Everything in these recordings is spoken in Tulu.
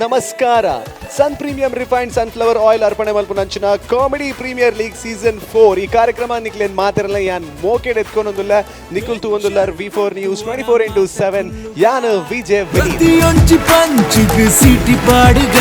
ನಮಸ್ಕಾರ. Sun Premium refined sunflower oil ಅರ್ಪಣೆ ಮಲ್ಪುನಂಚಿನ comedy premier league season 4 ಈ ಕಾರ್ಯಕ್ರಮ ನಿಕ್ಲೇನ್ ಮಾತಿರಲ್ಲ ಯಾನ್ ಮೋಕೆಡ್ ಎತ್ಕೊಂಡೊಂದುಲ್ಲ ನಿಕುಲ್ ತೂವೊಂದುಲ್ಲರ್ V4 news 24x7. ಯಾನ್ ವಿಜಯ್ ವಿನೀತ್. ಪ್ರತಿಯೊಂಜಿ ಪಂಚಿಗ್ city ಪಾಡುಗ.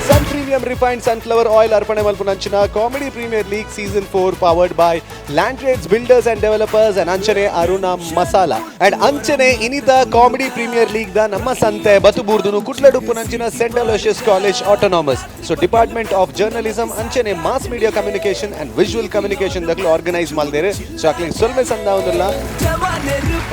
Sun Premium refined sunflower oil ಅರ್ಪಣೆ ಮಲ್ಪುನಂಚಿನ comedy premier league season 4 powered by Land Trades builders and developers and ಅಂಚನೆ ಅರುಣ ಮಸಾಲ ಅಂಡ್ ಅಂಚನೆ ಇನಿತ comedy premier league the ನಮ್ಮ ಸಂತೆ ಬತುಬೂರ್ದುನು ಕುಟ್ಲಡುಪ್ಪುನಂಚಿನ Saint Aloysius College Autonomous, so department of journalism ಅಂಚನೆ mass media communication and visual communication ದಕ್ಲು organise ಮಲ್ದೇರು. So ಅಕ್ಲಿಗೆ ಸೊಲ್ಮೆ ಸಂದಾವೊಂದುಲ್ಲ.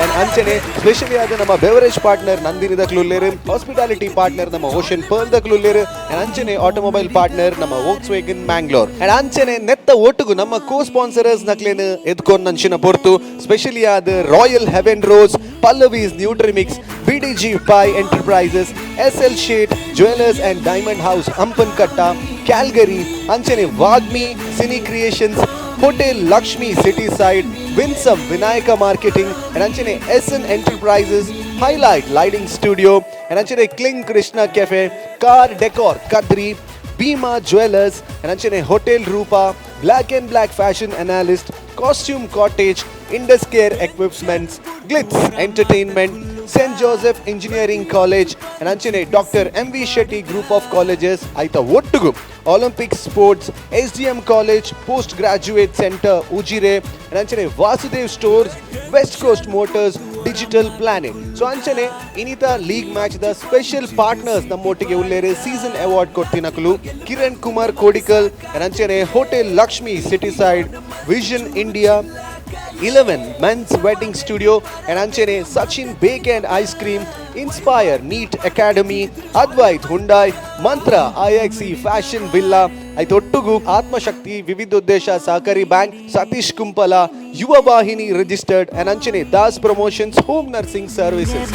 ಅಂಡ್ ಅಂಚನೆ ಸ್ಪೆಷಲಿ ಆದ ನಮ್ಮ ಬೆವರೇಜ್ ಪಾರ್ಟ್ನರ್ ನಂದಿನಿ ದಕ್ಲುಲ್ಲೇರು, ಹಾಸ್ಪಿಟಾಲಿಟಿ ಪಾರ್ಟ್ನರ್ ನಮ್ಮ ಓಷನ್ ಪರ್ಲ್ ದಕ್ಲುಲ್ಲೇರು ಅಂಡ್ ಅಂಚನೆ ಆಟೋಮೊಬೈಲ್ ಪಾರ್ಟ್ನರ್ ನಮ್ಮ Volks wagon Mangalore. And ಅಂಚನೆ ನೆತ್ತ ಒಟ್ಟುಗು ನಮ್ಮ ಕೋ ಸ್ಪಾನ್ಸರರ್ಸ್ ನಕ್ಲೇನು ಎದ್ಕೊಂಡ್ ನಂಚಿನ ಪೊರ್ತು. ಸ್ಪೆಷಲಿ ಆದ royal heaven rose, Pallavi's Nutrimix, BDG pi enterprises, S L Sheth jewellers and diamond house Hampankatta Calgary, ಅಂಚನೆ ವಾಗ್ಮಿ cine creations, hotel Lakshmi city side, Winsome Vinayaka marketing and ಅಂಚನೆ S N enterprises, highlight lighting studio and ಅಂಚನೆ cling Krishna cafe, car decor Kadri, Bima jewellers and ಅಂಚನೆ hotel Roopa, black and black fashion analyst, costume cottage, Indus care equipments, Glitz entertainment, Saint Joseph engineering college and ಅಂಚನೆ doctor M V Shetty group of colleges. ಆಯ್ತ ಒಟ್ಟುಗು Olympic sports, S D M college post graduate centre Ujire and ಅಂಚನೆ Vasudev stores, West coast motors, digital planet. So ಅಂಚನೆ ಇನಿತ league match the special partners ನಮ್ಮೊಟ್ಟಿಗೆ ಉಲ್ಲೇರು. Season award ಕೊಟ್ಟಿನಕಲು Kiran Kumar Kodikal and ಅಂಚನೆ hotel Lakshmi city side, vision India 11 men's wedding studio and ಅಂಚನೆ ಸಚಿನ್ ಬೇಕ್ and ice cream, inspire neat academy, Advait Hyundai, mantra ಐಎಕ್ಸಿ fashion villa. ಆಯ್ತೊಟ್ಟುಗು ಆತ್ಮಶಕ್ತಿ ವಿವಿಧೋದ್ದೇಶ ಸಹಕಾರಿ bank, Satish Kumpala, Yuva Vahini registered and ಅಂಚನೆ Das promotions home nursing services.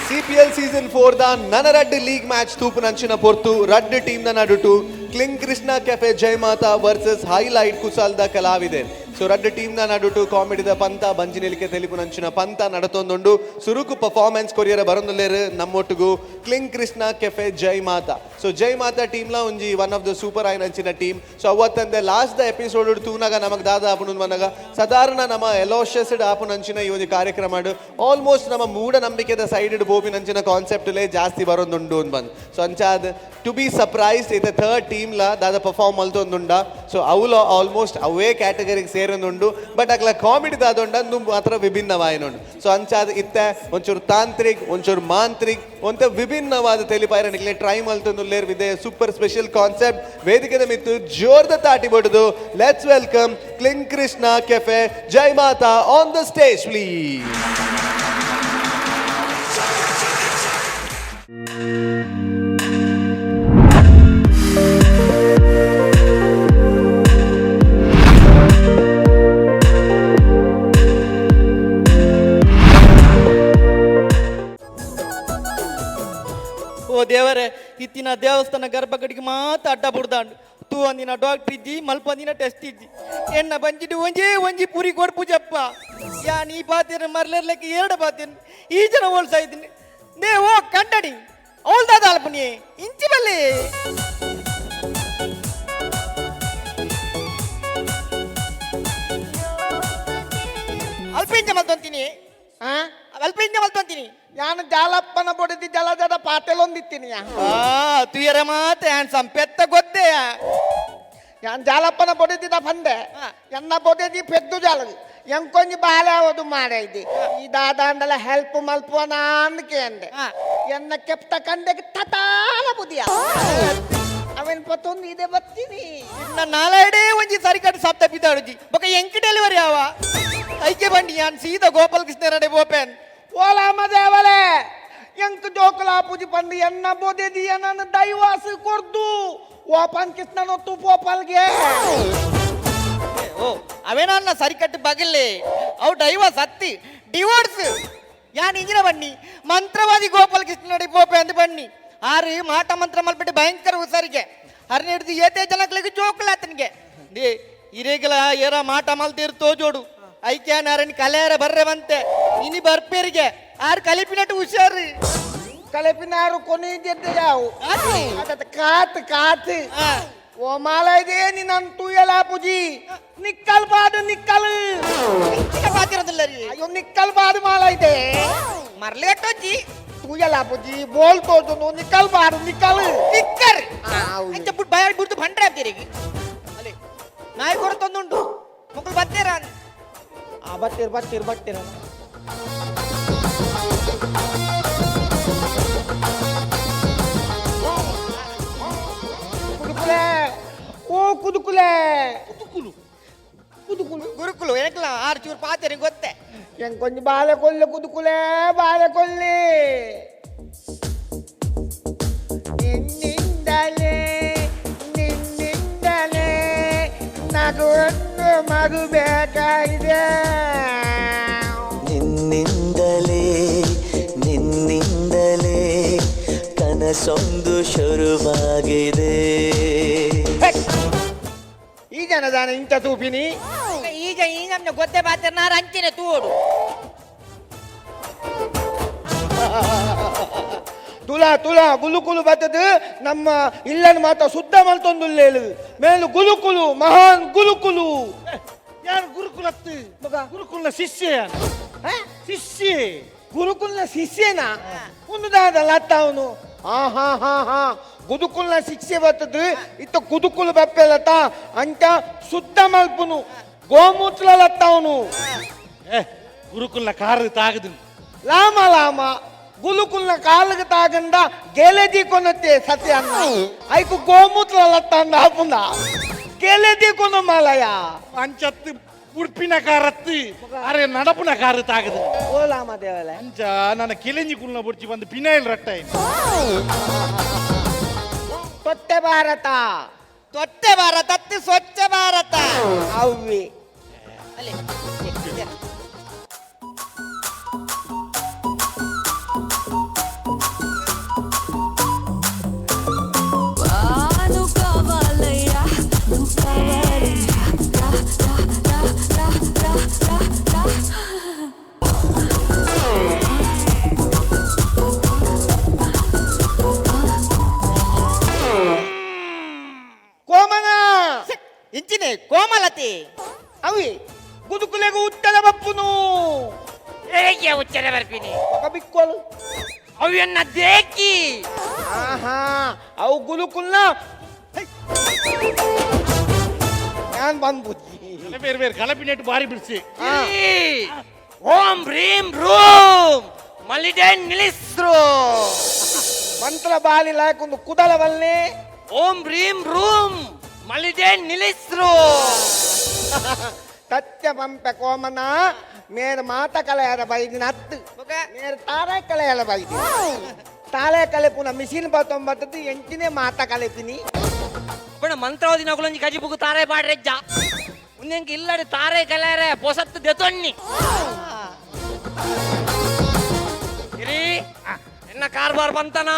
CPL season 4 the ನನ ರಡ್ಡ್ league match ತೂಪುನಂಚಿನ ಪೊರ್ತು. ರಡ್ಡ್ team the ನಡುಟು cling Krishna cafe Jaimata versus highlight ಕುಸಾಲ್ದ ಕಲಾವಿದೆ. So ರಡ್ಡ್ team ದ ನಡುಟು ಕಾಮಿಡಿದ ಪಂತ, ಬಂಜಿನಿಲಿಕೆ ತೆಲಿಪುನಂಚಿನ ಪಂತ ನಡತೊಂದುಂಡು. ಸುರುಕು ಪರ್ಫಾರ್ಮೆನ್ಸ್ ಕೊರಿಯರ ಬರೊಂದುಲ್ಲೇರು ನಮ್ಮೊಟ್ಟುಗು cling Krishna cafe Jai Mata. So ಜೈ ಮಾತಾ ಟೀಮ್ಲ ಒಂಜಿ one of the super ಆಯ್ನಂಚಿನ team. So ಅವತ್ತಂದೆ last the episode ತೂನಾಗ ನಮಗ್ ದಾದ ಆಪುನು ಮನಗ, ಸಾಧಾರಣ ನಮ್ಮ ಎಲೋಷಸ್ ಆಪುನಂಚಿನ ಈ ಒಂದು ಕಾರ್ಯಕ್ರಮ ಆಲ್ಮೋಸ್ಟ್ ನಮ್ಮ ಮೂಢನಂಬಿಕೆದ ಸೈಡ್ ಬೋಪಿನಂಚಿನ ಕಾನ್ಸೆಪ್ಟ್ ಲೇ ಜಾಸ್ತಿ ಬರೋದುಂಡು ಅಂತ ಬಂದು. ಸೊ ಅಂಚಾದ್ to B surprised ಇತ್ತೆ ಥರ್ಡ್ ಟೀಮ್ಲ ದಾದ ಪರ್ಫಾರ್ಮ್ ಮಲ್ತೊಂದುಂಡ. ಸೊ ಅವುಲ ಆಲ್ಮೋಸ್ಟ್ ಅವೇ ಕ್ಯಾಟಗರಿಗೆ ಸೇರೊಂದುಂಡು, ಬಟ್ ಅಕ್ಲ ಕಾಮಿಡಿ ದಾದೊಂಡ ಮಾತ್ರ ವಿಭಿನ್ನವಾಯಿನುಂಡು. ಸೊ ಅಂಚಾದ್ ಇತ್ತೆ ಒಂಚೂರು ತಾಂತ್ರಿಕ್, ಒಂಚೂರು ಮಾಂತ್ರಿಕ್, ಒಂತೆ ವಿಭಿನ್ನವಾದ ತೆಲಿಪಾಯರ ನಿಕ್ಲೆ ಟ್ರೈ ಮಲ್ತೊಂದುಲ್ಲೇರ್ with super special concept. ವೇದಿಕೆದ ಮಿತ್ತು ಜೋರ್ದ ತಾಟಿ ಬಡುದು let's welcome cling Krishna cafe Jai Mata on the stage, please. ಓ ದೇವರೇ, ಇತ್ತಿನ ದೇವಸ್ಥಾನ ಗರ್ಭಗಡಿಗೆ ಮಾತ್ರ ಅಡ್ಡ ಬುಡ್ದಾಂಡು. ತೂ ಅಂದಿನ ಡಾಕ್ಟರ್ ಇಜ್ಜಿ, ಮಲ್ಪಂದಿನ ಟೆಸ್ಟ್ ಇಜ್ಜಿ. ಎನ್ನ ಬಂಜಿಡು ಒಂಜೇ ಒಂಜಿ ಪುರಿ ಕೊಡ್ಪುಜಪ್ಪ. ಯಾ ನೀ ಪಾತೇನು ಮರ್ಲೆರ್ಲೆಕ್ಕೆ ಎರಡು ಪಾತೇನು ಈ ಜನ ಹೋಲ್ಸಾ ಇದ್ದೀನಿ. ನೇ ಓ ಕಂಡಡಿ ಅವಳ್ದಾದ ಅಲ್ಪನಿ ಇಂಚಿ ಬಲ್ಲಿ. ಅಲ್ಪ ಇಂಚ ಮಲ್ತೊಂತೀನಿ. ಆ? ಅಲ್ಪ ಇಂಚ ಮಲ್ತೊಂತೀನಿ. ಯಾನು ಜಾಲಪ್ಪನ ಬೊಡದಿ ಜಲಜದ ಪಾತೆಲೊಂದಿತ್ತೀನಿ. ಆ ತುಯರ ಮಾತೆ ಹ್ಯಾಂಡ್ಸಮ್ ಪೆತ್ತ ಗೊತ್ತೇ. ಯಾನ್ ಜಾಲಪ್ಪನ ಬೊಡದಿದ ಪಂದೆ. ಎನ್ನ ಬೊಡದಿ ಪೆದ್ದು ಜಾಲದಿ ಎಂಕೊಂಜಿ ಬಾಲೆ ಆವದು ಮಾರೈದಿ. ಈ ದಾದಾಂಡಲ ಹೆಲ್ಪ್ ಮಲ್ಪುವನ ಅಂದ್ಕೆ ಅಂದೆ. ಎನ್ನ ಕೆಪ್ತ ಕಂಡೆಗೆ ತಟಾಲ ಬುದಿಯ ಅವನ್ ಪತ್ತೊಂದು ಇದೆ ಬತ್ತೀನಿ. ನನ್ನ ನಾಲಾಯಡೇ ಒಂಜಿ ಸರಿಕಟ್ಟು ಸಪ್ತ ಪಿದಾಡುಜಿ ಬೊಕ ಎಂಕ್ ಡೆಲಿವರಿ ಆವ ಐಕೆ ಬಂಡಿ. ಯಾನ್ ಸೀದಾ ಗೋಪಾಲ ಕೃಷ್ಣ ಬೋಪೇನ್. ಓಲಾಮ ದೇವಲೇ, ಎಂಕ್ ಜೋಕುಲ ಪೂಜಿ ಪಂದು ಎನ್ನ ಬೋದೆದಿ ನನ್ನ ದೈವಾಸ ಕೊರ್ದು ಓಪನ್ ಕೃಷ್ಣನೊತ್ತು ಪೋಪಲ್ಗೆ. ಓ ಅವೇನನ್ನ ಸರಿಕಟ್ಟು ಬಗಲ್ಲೆ, ಅವು ಡೈವರ್ಸ್ ಅತ್ತಿ ಡಿವೋರ್ಸ್. ಯಾನ್ ಇಂಜಿನ ಬನ್ನಿ ಮಂತ್ರವಾದಿ ಗೋಪಾಲ ಕೃಷ್ಣ ನಡಿ ಪೋಪೆ ಅಂದ್ ಬನ್ನಿ. ಆರು ಮಾಟ ಮಂತ್ರ ಮಲ್ಪಟ್ಟು ಭಯಂಕರ ಹುಷಾರಿಗೆ ಅರ್ನ ಹಿಡ್ದು ಏತೆ ಜನಗಳಿಗೆ ಜೋಕುಲ ಆತನಿಗೆ. They ಇರೇಗಲ ಏರ ಮಾಟ ಮಲ್ತೀರ್ ತೋಜೋಡು. ಐಕ್ಯಾನ ಅರನ್ ಕಲೆಯಾರ ಬರ್ರೆ ಬಂತೆ ಇನಿ ಬರ್ಪೇರಿಗೆ ಆರು ಕಲಿಪಿನಟ್ಟು ಹುಷಾರು. ಕಲೆಪಿನಾರು ಕೊನೆ ಯಾವು ಅದತ್ತ ಕಾತ್ ಕಾತ್ ಓ ಮಾಲೈದೆ ನಿನ್ನನ್ ತೂಯಲ ಪುಜಿ ನಿಕ್ಕಲ್ ಬಾಡು ನಿಕ್ಕಲ್ ಪಾತಿರೋದಿಲ್ಲ ರೀ. ಅಯ್ಯೋ ನಿಕ್ಕಲ್ ಬಾಡು ಮಾಲೈದೆ. ಮರ್ಲಿ ಕಟ್ಟೋಜ್ಜಿ. ತೂಯಲ ಪುಜಿ ಬೋಲ್ ತೋಜುನು ನಿಕ್ಕಲ್ ಬಾಡು ನಿಕ್ಕಲ್. ನಿಕ್ಕರ್. ಆ, ಹೌದು. ಅಂಚ ಬುಡ್ ಬಯ ಬುಡ್ದು ಭಂಡ್ರೆ ಆಗ್ತೀರಿ ಅಲ್ಲಿ ನಾಯಿ ಕೂಡ ತಂದುಂಟು ಮಕ್ಕಳು ಬತ್ತೀರ. ಆ ಬತ್ತೀರ್ ಬತ್ತೀರ್ ಬತ್ತೀರ. ಕುದುಕುಲೆ ಓ ಕುದುಕುಲೆ ಕುದುಕುಲು ಕುದುಕುಲು. ಗುರುಕುಲು ಏನಕ್ಲ ಆರು ಚೂರು ಪಾತೇರಿ ಗೊತ್ತೆ. ಎಂಗ್ ಕೊಂಚ ಬಾಳೆ ಕೊಲ್ಲೆ ಕುದುಕುಲೆ ಬಾಳೆ ಕೊಲ್ಲೆ ನಿನ್ನಿಂದಲೇ ನಿನ್ನಿಂದಲೇ ನಗುವನ್ನು ಮಗು ಬೇಕಾಗಿದೆ. ನಿನ್ನಿಂದಲೇ ನಿನ್ನಿಂದಲೇ ಕನಸೊಂದು ಶುರುವಾಗಿದೆ. ಈ ಜನದಾನ ಇಂಥ ತೂಪಿನಿ. ಈಗ ಈ ನಮ್ನ ಗೊತ್ತೆ ಪಾತೇರ್ ನಾರು ಅಂಚಿನ ತೂಡು. ತುಲಾ ತುಲಾ ಗುಲುಕುಲು ಬತ್ತದು ನಮ್ಮ ಇಲ್ಲನ್ನು ಮಾತ್ರ ಶುದ್ಧ ಮಲ್ತೊಂದುಲ್ಲೇಳು ಮೇಲು ಗುಲುಕುಲು ಮಹಾನ್ ಗುಲುಕುಲು. ಯಾರು ಗುರುಕುಲತ್ತು? ಮಗ. ಗುರುಕುಲ್ನ ಶಿಷ್ಯ ಯಾನು. ಹ? ಶಿಷ್ಯ. ಗುರುಕುಲ್ನ ಶಿಷ್ಯನಾ? ಒಂದು ದಾದಲ್ಲ ಅತ್ತ ಅವನು. ಹಾ ಹಾ ಹಾ ಹಾ ಗುದುಕುಲ್ನ ಶಿಕ್ಷೆ ಬರ್ತದ ಇತ್ತ ಕುದುಕುಲು ಬಪ್ಪೆಲತ್ತ ಅಂಚ ಶುದ್ಧ ಮಲ್ಪುನು ಗೋಮೂತ್ರ ಲತ್ತ ಅವನು. ಏ ಗುರುಕುಲ್ನ ಕಾರು ತಾಗದು. ಲಾಮ ಲಾಮ ಗುಲುಕುಲ್ನ ಕಾಲಿಗೆ ತಾಗಂದ ಗೇಲೆದಿ ಕೊನತ್ತೆ ಸತ್ಯ ಅನ್ನ ಐಕು ಗೋಮೂತ್ರ ಲತ್ತ ಅಂದ ಹಾಪುಂದ ಗೇಲೆದಿ ಕೊನು ಮಾಲಯ. ಅಂಚತ್ತು ಉಡುಪಿನ ಕಾರತ್ತು ಅರೆ ನಡಪುನ ಕಾರು ತಾಗದು. ಓ ಲಾಮ ದೇವಲೆ. ಅಂಚ ನನ್ನ ಕಿಲಿಂಜಿ ಕುಲ್ನ ಬುಡ್ಚಿ ಬಂದು ಪಿನಾಯಿಲ್ ರಟ್ಟಾಯಿ. ತೊತ್ತೆ ಭಾರತ. ತೊಟ್ಟೆ ಭಾರತ ಅತ್ತಿ ಸ್ವಚ್ಛ ಭಾರತ. ಅವ್ವಿ. ಅಲ್ಲಿ నువ్వు కావాలయ్యా నువ్వు కావాలయ్యా రా రా రా రా రా రా రా. ಕೋಮನ. ಇಂಚಿನೆ ಕೋಮಲತಿ. ಅವಿ ಗುದುಕುಲೆಗು ಉತ್ತರ ಬಪ್ಪುನು. ಹೇಗೆ ಉಚ್ಚರ ಬರ್ತೀನಿ? ఒక ಬಿಕ್ಕೋಲು. ಅವನ್ನ ದೇಕಿ. ಆಹಾ ಅವು ಗುಲುಕುಲ್ನ ನಾನ್ ಬಂದ್ಬುದ್ದಿ. ಬೇರೆ ಬೇರೆ ಕಲಪಿನೆಟ್ಟು ಬಾರಿ ಬಿಡಿಸಿ. ಓಂ ಭ್ರೀಂ ರೂಂ ಮಲ್ಲಿದೆ ನಿಲ್ಲಿಸ್ರು. ಮಂತ್ರ ಬಾಲಿ ಲಾಯ್ಕೊಂದು ಕುದಲವಲ್ನೇ. ಓಂ ಭ್ರೀಂ ರೂಂ ಮಲ್ಲಿದೆ ನಿಲ್ಲಿಸ್ರು. ತತ್ಯ ಪಂಪೆ ಕೋಮನ ಮೇರ್ ಮಾತ ಕಲೆಯರ ಬೈದಿನ ಹತ್ತು ಮೇರ್ ತಾರ ಕಲೆಯರ ಬೈದಿ ತಾಳೆ ಕಲೆಪುನ ಮಿಷಿನ್ ಬತ್ತೊಂಬತ್ತದ್ದು ಎಂಚಿನೇ ಮಾತ ಕಲೆಪಿನಿ. ಬಣ್ಣ ಮಂತ್ರಾವತಿ ನಗುಲೊಂಜಿ ಕಜಿಬುಗು ತಾರೆ ಪಾಡ್ರೆಜ್ಜ ಉಂದೆಂಕ ಇಲ್ಲಡೆ ತಾರೆ ಕಲೆಯರೆ ಪೊಸತ್ತು ದೆತೊನ್ನಿ ಇರಿ ಎನ್ನ ಕಾರ್ಬಾರ್ ಬಂತನ.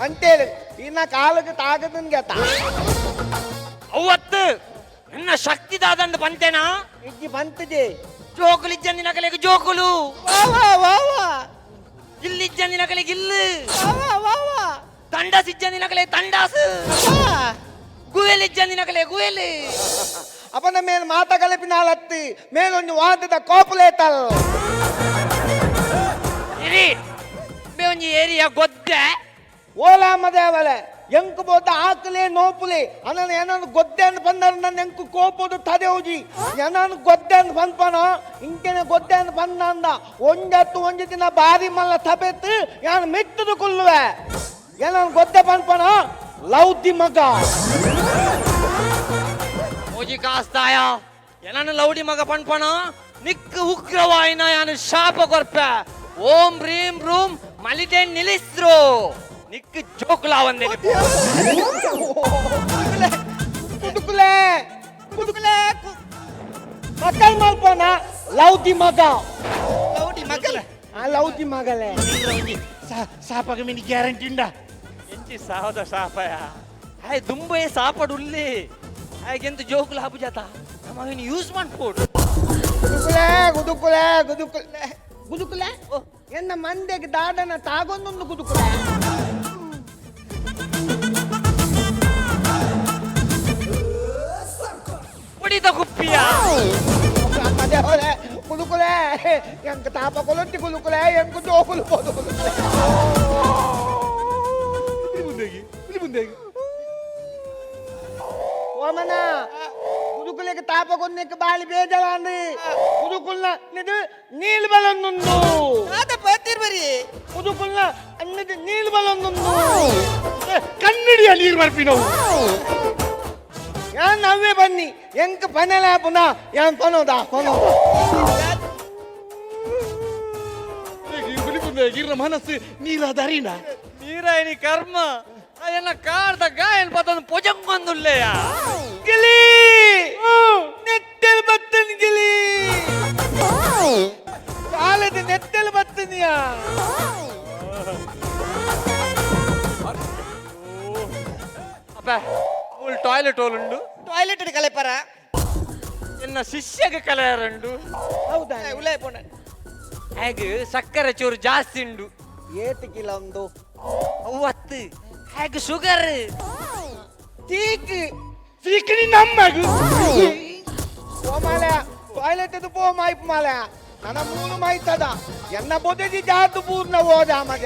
ಅಂತೇಳಿ ಇನ್ನ ಕಾಲಕ್ಕೆ ತಾಗದನ್ ಗೆತ. ಅವತ್ತು ಎನ್ನ ಶಕ್ತಿ ದಾದಂದು ಬಂತೇನಾ? ಇಜ್ಜಿ ಬಂತಜೆ. ಜೋಕುಲು ಇಜ್ಜಂದಿ ನಕಲೆಗೆ ಜೋಕುಲು. ಇಲ್ಲಿಜ್ಜಂದಿ ನಕಲೆಗೆ ಇಲ್ಲು. ತಂಡಾಸ್ ಇಜ್ಜಂದಿ ನಕಲೆ ತಂಡಾಸು. ಗುವೆಲ್ ಇಜ್ಜಂದಿ ನಕಲೆ ಗುವೆಲ್. ಅಪನ ಮೇಲ್ ಮಾತ ಕಲೆಪಿನಾಲತ್ತಿ ಮೇಲೊಂದು ವಾದದ ಕೋಪುಲೇತಲ್. ಇರಿ ಬೇ ಒಂಜಿ ಏರಿಯಾ ಗೊದ್ದೆ. ಓಲಾ ಮದೇವಲೆ ಎಂಕು ಬೋತ ಆಕಲೆ ನೋಪುಲೆ ಅನನ ಏನನ್ ಗೊದ್ದೆ ಅಂತ ಬಂದಾರ ನನ್ನ ಎಂಕು ಕೋಪೋದು ತದೆ ಹೋಜಿ ಏನನ್ ಗೊದ್ದೆ ಅಂತ ಬಂದ್ಪನ ಇಂಕೆನೆ ಗೊದ್ದೆ ಅಂತ ಬಂದ ಅಂದ ಒಂಜತ್ತು ಒಂಜಿ ದಿನ ಬಾರಿ ಮಲ್ಲ ತಪೆತ್ತು ಯಾನ್ ಮೆತ್ತದು ಕುಲ್ಲುವೆ ಏನನ್ ಗೊದ್ದೆ ಬಂದ್ಪನ ಲೌತಿ ಮಗ. ಮೋಜಿ ಕಾಸ್ತಾಯ ಏನನ್ನ ಲೌಡಿ ಮಗ ಪಣ್ಪಣ ನಿಕ್ ಉಗ್ರವಾಯಿನ ಯಾನು ಶಾಪ ಕೊರ್ಪ ಓಂ ಭ್ರೀಂ ರೂಂ ಮಲಿದೆ ನಿಲ್ಲಿಸ್ರು ನಿಕ್ ಜೋಕುಲಾ ಒಂದೇ. ಕುದುಕುಲೆ ಕುದುಕುಲೆ ಮಕ್ಕಳ ಮಲ್ಪನ ಲೌತಿ ಮಗ. ಲೌಡಿ ಮಗಲ. ಆ ಲೌತಿ ಮಗಲೇ. ಸಾಪಾಗ ಮಿನಿ ಗ್ಯಾರಂಟಿ ಉಂಡಾ? ಎಂಚಿ ಸಾವದ ಸಾಪಯ ಹಾಯ್ ದುಂಬೆ ಸಾಪಡು ಉಲ್ಲಿ ಹಾಗೆಂತ ಜೋಕುಲ ಹಾಪು ಜಾತ ನಮ್ಮ ಯೂಸ್ ಮಾಡ್ಕೊಡು. ಗುದುಕುಲೆ ಗುದುಕುಲೆ ಗುದುಕುಲೆ ಗುದುಕುಲೆ. ಎನ್ನ ಮಂದೆಗೆ ದಾದನ ತಾಗೊಂದೊಂದು ಕುದುಕುಲೆ. ಪುಡಿದ ಕುಪ್ಪಿಯ ಅಮ್ಮ ದೇವರೇ, ಕುದುಕುಲೆ ಎಂಕ ತಾಪ ಕೊಲೊಂಟಿ ಕುದುಕುಲೆ ಎಂಕ ಜೋಕುಲು ಪೋದು ಕುದುಕುಲೆ. ಓಮನ ಕುದುಕುಲೆಗೆ ತಾಪ ಕೊನ್ನೆಕ್ ಬಾಳಿ ಬೇಜಾರಾಂದು ಕುದುಕುಲ್ನ ನಿದು ನೀಲ್ ಬಲೊಂದುಂಡು. ಆತ ಪಾತಿರ್ ಬರಿ. ಕುದುಕುಲ್ನ ಅನ್ನದು ನೀಲ್ ಬಲೊಂದುಂಡು. ಕನ್ನಡಿಯ ನೀರು ಬರ್ಪಿನವು. ಯಾನ್ ಅವೇ ಬನ್ನಿ ಎಂಕ್ ಪನಲ ಪುನಃ ಯಾನ್ ಪನೋದ ಪನೋದ. ಇರ್ನ ಮನಸ್ಸು ನೀಲ ದರಿನ ನೀರಾಯಿನಿ ಕರ್ಮ ಎನ್ನ ಕಾರ್ದ ಗಾಯನ್ ಪತೊಂದು ಪೊಜಂಗೊಂದುಲ್ಲೆಯ. ಗಿಲಿ ನೆಟ್ಟೆಲ್ ಬತ್ತನ್ ಗಿಲಿ ಕಾಲದ ನೆಟ್ಟೆಲ್ ಬತ್ತನಿಯಾ. ಅಪ್ಪ ಮೂಲು ಟಾಯ್ಲೆಟ್ ಹೋಲುಂಡು. ಟಾಯ್ಲೆಟ್ ಕಲೆಪರ. ಎನ್ನ ಶಿಷ್ಯಗೆ ಕಲೆಯರುಂಡು. ಹೌದಾ? ಉಲೇ ಪೋಣ. ಹೇಗೆ ಸಕ್ಕರೆ ಚೂರು ಜಾಸ್ತಿ ಉಂಡು. ಏತ್ ಕಿಲೋ ಒಂದು? ಅವತ್ತು ಹೇಗೆ ಶುಗರ್ ಚೀಕ್ ಸೀಕಣಿ ನಮ್ಮಗು. ಪೋ ಮಾಲೆ ಟಾಯ್ಲೆಟ್ ಪೋ ಮಾಯ್ಪ್ ಮಾಲೆ ನನ್ನ ಮೂಲು ಮಾಯ್ತದ ಎನ್ನ ಬೊದೆದಿ ಜಾತು ಪೂರ್ಣ ಹೋದ ಮಗ.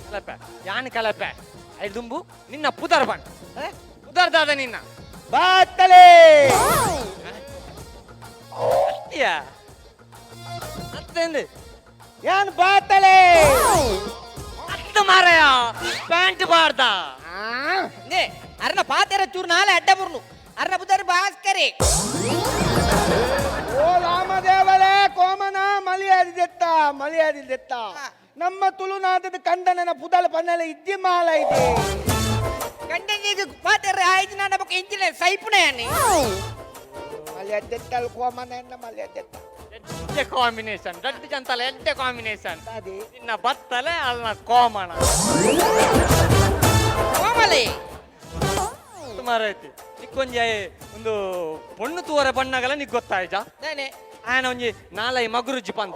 ಕಲಪೆ ಯಾನ್ ಕಲಪೆ ಐದುಂಬು ನಿನ್ನ ಪುದರ್ ಬಣ್ಣ ಪುದರ್ ದಾದ ನಿನ್ನ ಬಾತ್ತಲೇ ಅತ್ತಿಯ ಅತ್ತೆಂದು ಯಾನ್ ಬಾತ್ತಲೇ ಅತ್ತ ಮಾರಾಯ ಪ್ಯಾಂಟ್ ಬಾರ್ದ. ನೇ ಅರ್ನ ಪಾತೆರ ಚೂರು ನಾಳೆ ಅಡ್ಡ ಬುರ್ನು ಅರ್ನ ಬುದರ್ ಭಾಸ್ಕರೇ. ಓ ರಾಮದೇವರೇ ಕೋಮನ ಮಲಿಯಾದಿ ದೆತ್ತ ಮಲಿಯಾದಿ ದೆತ್ತ ನಮ್ಮ ತುಳುನಾದದ ಕಂದನನ ಪುದಲ ಪನ್ನಲ ಇದ್ದಿ ಮಾಲ ಇದೆ. ಕಂಡನಿಗೆ ಪಾತೆರ ಆಯ್ತು ನನ್ನ ಬೊಕ್ಕ ಇಂಚಿನ ಸೈಪುಣ ಯಾನಿ. ಮಲಿಯಾದಿ ದೆತ್ತಲ್ ಕೋಮನ ಎನ್ನ ಮಲಿಯಾದಿ ದೆತ್ತ. ಎಡ್ಡೆ ಕಾಂಬಿನೇಷನ್ ದೊಡ್ಡ ಜಂತಲ ಎಡ್ಡೆ ಕಾಂಬಿನೇಷನ್. ಅದೇ. ನಿನ್ನ ಬತ್ತಲೆ ಅಲ್ನ ಕೋಮಣ. ಕೋಮಲೆ ಮಾರಾಯ್ತಿ ನಿಕ್ಕೊಂಜಿ ಒಂದು ಪೊಣ್ಣು ತೂವರ ಬಣ್ಣಗಲ ನಿಕ್ ಗೊತ್ತಾಯ್ಜಾ? ದಾನೆ? ಆಯನ ಒಂಜಿ ನಾಲೈ ಮಗುರುಜ್ಜಿ ಪಂತ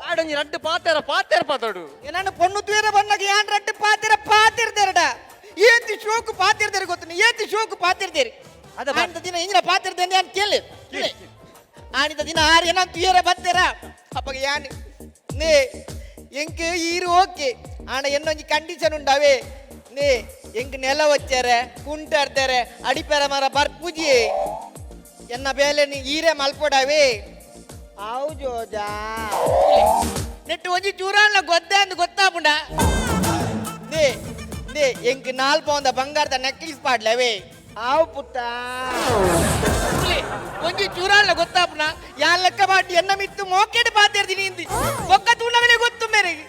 ಆಡೊಂಜಿ ರಡ್ಡು ಪಾತೆರ ಪಾತೆರ ಪದಡು. ನಾನು ಪೊಣ್ಣು ತೂಯರ ಬಣ್ಣಗ ಯಾನ್ ರಡ್ಡು ಪಾತೆರ ಪಾತಿರ್ದೇರಡ ಏತಿ ಶೋಕು ಪಾತಿರ್ದೇರಿ ಗೊತ್ತುನಿ ಏತಿ ಶೋಕು ಪಾತಿರ್ದೇರಿ ಅದ ಆನಿದ ದಿನ ಇಂಜಿನ ಪಾತಿರ್ದೆ ಯಾನ್ ಕೇಳಿ ಆನಿದ ದಿನ ಆರು ಏನ ತುಯರ ಬತ್ತೆರ ಅಪ್ಪಗ ಯಾನ್ ನೇ ಎಂಕ್ ಈರು ಓಕೆ ಆಣ ಎನ್ನೊಂಜಿ ಕಂಡೀಷನ್ ಉಂಡಾವೆ ನೇ ಎಂಕ್ ನೆಲ ವಚ್ಚಾರೆ ಕುಂಟಾಡ್ತಾರೆ ಅಡಿಪೆರ ಮರ ಬರ್ಪುಜಿ ಎನ್ನ ಬೇಲೆ ನೀ ಈರೆ ಮಲ್ಪೊಡಾವೆ. ಅವು ಜೋಜಾ ನೆಟ್ಟು ಒಂಜಿ ಚೂರಾನ್ಲ ಗೊದ್ದೆ ಅಂದ್ ಗೊತ್ತಾಪುಂಡ ನೇ ನೇ ಎಂಕ್ ನಾಲ್ ಪೌಂದ ಬಂಗಾರದ ನೆಕ್ಲೆಸ್ ಪಾಡ್ಲವೇ. ಆವು ಪುಟ್ಟ ಒಂಜಿ ಚೂರಾನ್ಲ ಗೊತ್ತಾಪುನ ಯಾನ್ ಲೆಕ್ಕ ಪಾಡಿ ಎನ್ನ ಮಿತ್ತು ಮೋಕೆಡ್ ಪಾತೆರ್ದಿನಿ ಇಂದಿ ಒಕ್ಕ ತೂಂಡವನೆ ಗೊತ್ತು ಮೇರೆಗೆ